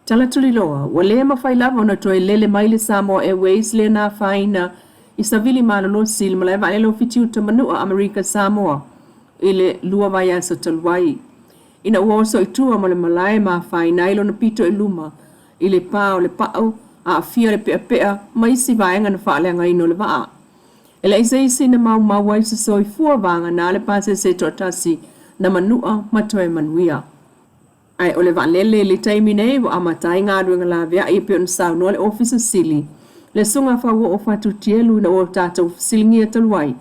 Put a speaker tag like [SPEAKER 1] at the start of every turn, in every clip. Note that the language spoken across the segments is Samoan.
[SPEAKER 1] Tala tuliloa, ua le mafai lava ona toe lele mai le Samoa Airways lea na afaina i savili malolosi i le malae vaalele o Fitiuta Manua Amerika Samoa i le 2 vaiaso talu ai, ina ua oso i tua ma le malae ma afaina ai lona pito i luma i le pa o le pau, aafia le peapea ma isi vaega na faaleagaina o le vaa. E leai se isi na maumau ai se soifua vagana le pasese toatasi na manua ma toe manuia. Ae o le vaalele i le taimi nei ua amata ai galuega laveai e pei ona saunoa le Ofisa Sili, le Susuga Fauoo Fatu Tielu ina ua tatou fesiligia talu ai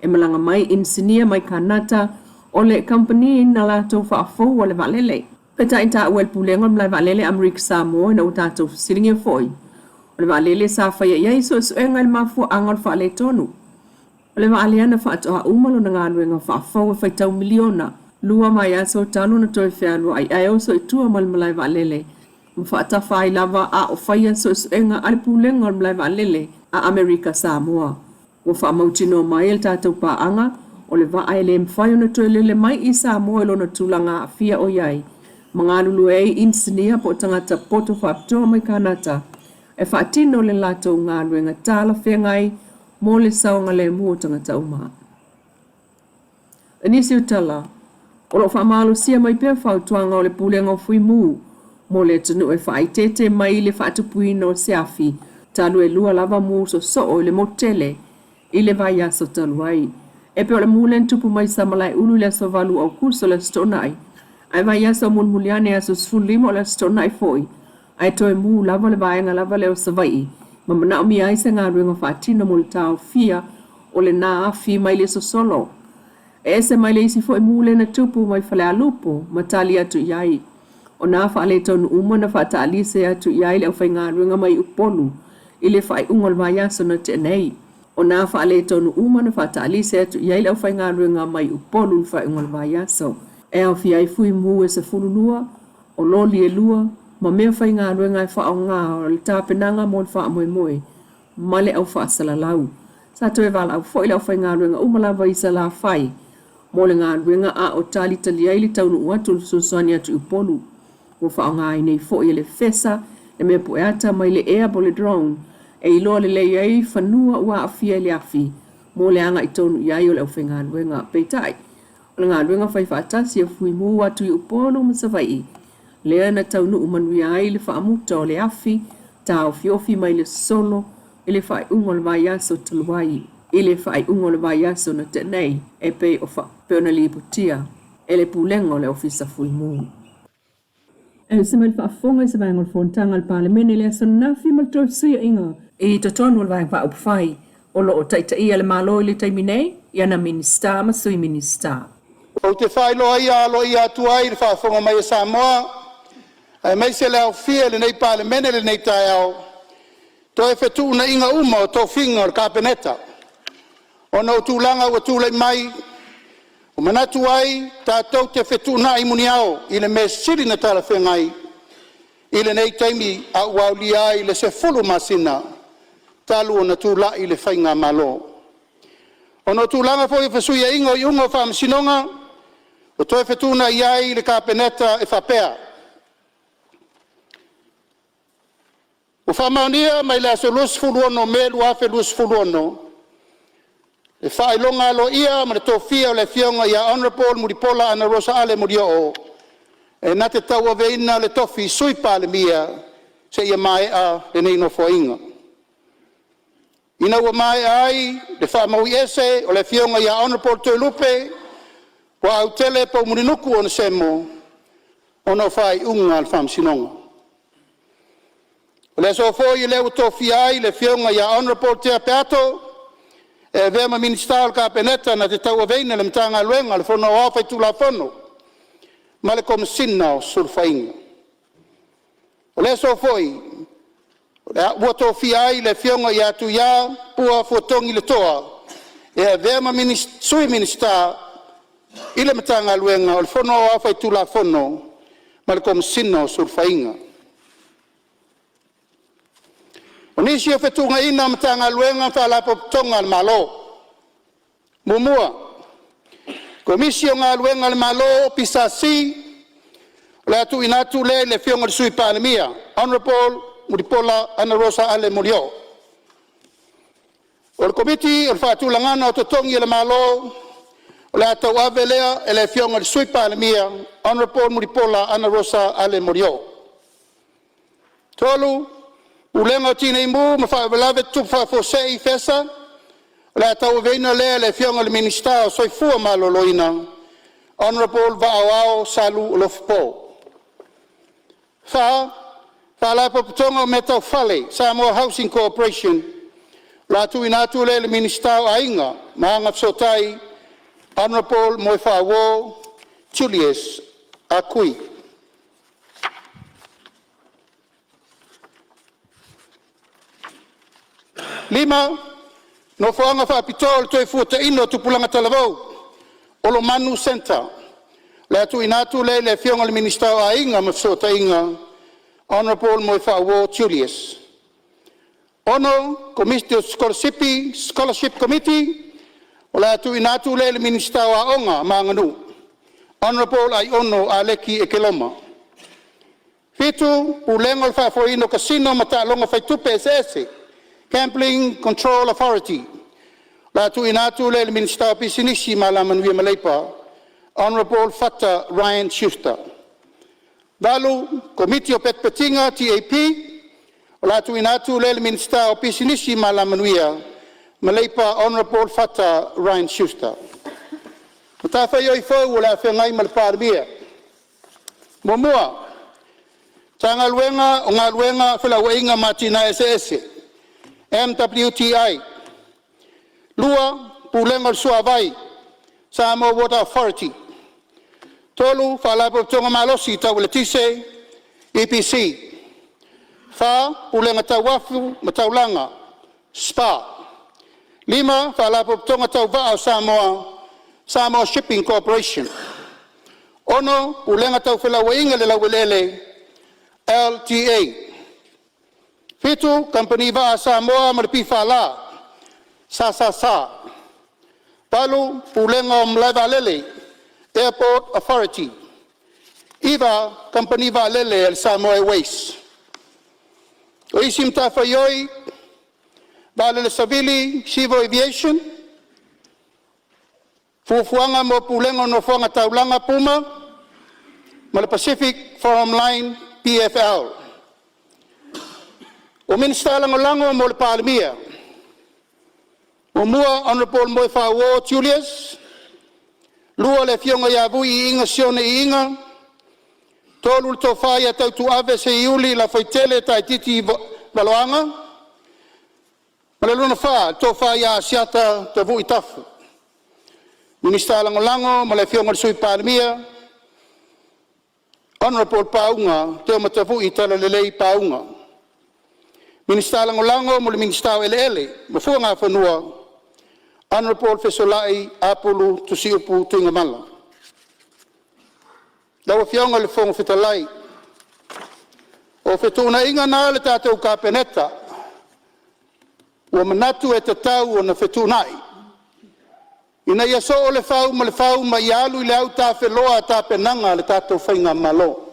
[SPEAKER 1] e malaga mai inisinia mai Kanata o le kamupani na latou faafoua le vaalele. Peitai taua e le Pulega o le Malae Vaalele Amerika Samoa ina ua tatou fesiligia foi o le vaalele sa faia i ai suesuega i le mafuaaga o le faaletonu. O le vaa lea na faatoa uma lona galuega faafou e faitau miliona 2 vaiaso talu ona toe fealuai ae oso i tua ma le malae vaalele ma faatafa ai lava a o faia suesuega a le Pulega o le Malae Vaalele a Amerika Samoa. Ua faamautinoa mai e le tatou paaga o le vaa e le mafai ona toe lele mai i Samoa i lona tulaga aafia o i ai ma galulue ai inisinia po o tagata poto faapitoa mai Kanata e faatino le latou galuega talafeagai mo le saogalemu o tagata uma. I nisi o tala, o lo o faamalosia mai pea fautuaga o le Pulega o Fuimu mo le atunuu e faaeteete mai i le faatupuina o se afi talu e 2 lava mu sosoo i le motu tele i le vaiaso talu ai. E pei o le mu lea na tupu mai Samalaeulu i le aso 8 o Aokuso o le Aso Toonai, ae vaiaso mulimuli ane aso 15 o le Aso Toonai foi, ae toe mu lava le vaega lava lea o Savaii ma manaomia ai se galuega faatino mo le taofia o lena afi mai le sosolo. E ese mai le isi foi mu lea na tupu mai Falealupo ma tali atu i ai. O nā faaletonu uma na faataalise atu i ai le aufaigaluega mai Upolu i le faaiuga o le vaiaso na tea nei. O nā faaletonu uma na faataalise atu i ai le aufaigaluega mai Upolu i le faaiuga o le vaiaso, e aofia ai fuimu e 12, o loli e 2, ma mea faigaluega e faaaoga o le tapenaga mo le faamoemoe ma le au faasalalau. Sa toe valaau foi le aufaigaluega uma lava i Salafai mo le galuega a o talitali ai le taunuu atu o le fesoasoani atu i Upolu. Ua faaaoga ai nei foi e le FESA le mea pueata mai le ea po o le drone e iloa lelei ai fanua ua aafia i le afi mo le agai tonu i ai o le aufaigaluega. Peitai, o le galuega fai faatasi a Fuimu atu i Upolu ma Savaii lea na taunuu manuia ai le faamuta o le afi taofiofi mai le solo i le faaiuga o le vaiaso talu ai i le faaiuga o le vaiaso na tea nei e pei o pei ona lipotia e le Pulega o le Ofisa Fuimu. E usi mai le faafofoga i se vaega o le Fonotaga a le Palemene i le aso ananafi ma le toe fesuiaiga i totonu o le Vaega Faaupufai o lo o taitaia le Malo i le taimi nei i ana Minisita ma Sui Minisita.
[SPEAKER 2] Ou te faailoa aloaia atu ai i le faafofoga mai a Samoa, aemaise le aofia i lenei Palemene i lenei taeao, toe fetuunaiga uma o tofiga o le Kapeneta, ona o tulaga ua tulai mai, ua manatu ai tatou te fetuunai muniao i le mea e sili ona talafeagai i lenei taimi a ua aulia ai le 10 masina talu ona tulai le faigamalo. Ona o tulaga foi o fesuiaiga o iuga o faamasinoga, ua toe fetuunai ai le Kapeneta e faapea: Ua faamaonia mai le aso 26 Me 2026 le faailoga aloaia ma le tofia o le Afioga ia Hon Mulipola Anarosa Ale Molioo e na te tauaveina le tofi Sui Palemia seia maea lenei Nofoaiga. Ina ua maea ai le faamaui ese o le Afioga ia Hon Toelupe Poautele Poumulinuku Onesemo ona o faaiuga a le Faamasinoga. O le aso foi lea ua tofia ai le Afioga ia Hon Tea Peato e avea ma Minisita o le Kapeneta na te tauaveina le Matagaluega o le Fono Aoao Faitulafono ma le Komesina o Sulufaiga. O le aso foi ua tofia ai le Afioga ia Tuia Pua Fuatogi Letoa e avea ma Sui Minisita i le Matagaluega o le Fono Aoao Faitulafono ma le Komesina o Sulufaiga. O nisi o fetuunaiga o Matagaluega ma Faalapotopotoga a le Malo: 1. Komisi o Galuega a le Malo PSC O le a tuuina atu lea i le Afioga i le Sui Palemia, Honorable Mulipola Anarosa Ale Molioo. O le Komiti o le Faatulagaga o Totogi a le Malo, o le a tauavea lea e le Afioga i le Sui Palemia, Honorable Mulipola Anarosa Ale Molioo. 3. Pulega o Tinei Mu ma Faalavelave Tutupu Faafuasei Fesa. O le a tauaveina lea e le Afioga i le Minisita o le Soifua Maloloina, Honorable Vaa o Selu Alofapo. 4. Faalapotopotoga o Mea Tau Fale Samoa Housing Corporation. O le a tuuina atu lea i le Minisita o Aiga ma Agafesootai Hon Moefaauo Julius Akuai. 5. Nofoaga Faapitoa o le Toefuataiga o Tupulaga Talavou, Olomanu Centre. O le a tuuina atu lea i le Afioga i le Minisita o Aiga ma Fesootaiga, Hon Moefaauo Julius. 6. Komiti o Sikolasipi Scholarship Committee. O le a tuuina atu lea i le Minisita o Aoga ma Aganuu, Hon Aiono Aleki Ekeloma. 7. Pulega o le Faafoeina o Casino ma Taaloga Fai Tupe Eseese Gambling Control Authority. O le a tuuina atu lea i le Minisita o Pisinisi Alamanuia ma Leipa, Honorable Fata Ryan Schuster. 8. Komiti o Petipetiga TAP. O le a tuuina atu lea i le Minisita o Pisinisi Alamanuia ma Leipa, Honorable Fata Ryan Schuster. Matafaioi fou o le a feagai ma le Palemia: 1. Matagaluega o Galuega, Felauaiga ma Atinae Eseese MWTI. 2. Pulega o le Suavai Samoa Water Authority. 3. Faalapotopotoga Malosi Tau Eletise EPC. 4. Pulega Tau Uafu ma Taulaga SPA. 5. Faalapotopotoga Tau Vaa o Samoa Samoa Shipping Corporation. 6. Pulega Tau Felauaiga i le Laueleele LTA. 7. Kamupani Vaa a Samoa ma le PFL SSS. 8. Pulega o Malae Vaalele Airport Authority. 9. Kamupani Vaalele a le Samoa Airways. O isi matafaioi Vaalele Savili Civil Aviation, Fuafuaga mo Pulega o Nofoaga Taulaga PUMA ma le Pacific Forum Line PFL. Minisita Lagolago mo le Palemia: 1. Hon Moefaauo Julius. 2. Afioga Vui Iiga Sione Iiga. 3. Tofa Tautuave Seiuli Lafaitele Taititi Valoaga ma le. 4. Tofa Asiata Tavui Tafu. Minisita Lagolago o le Sui Palemia, Hon Pauga Teomatavui Talalelei Pauga. Minisita Lagolago mo le Minisita o Eleele ma Fuagafanua, Hon Fesolai Apulu Tusiupu Tuigamala. Lau Afioga i le Fofoga Fetalai, o fetuunaiga na a le tatou Kapeneta ua manatu e tatau ona fetuunai ina ia soo le fau ma le fau ma ia alu i le autafeloa tapenaga a le tatou faigamalo.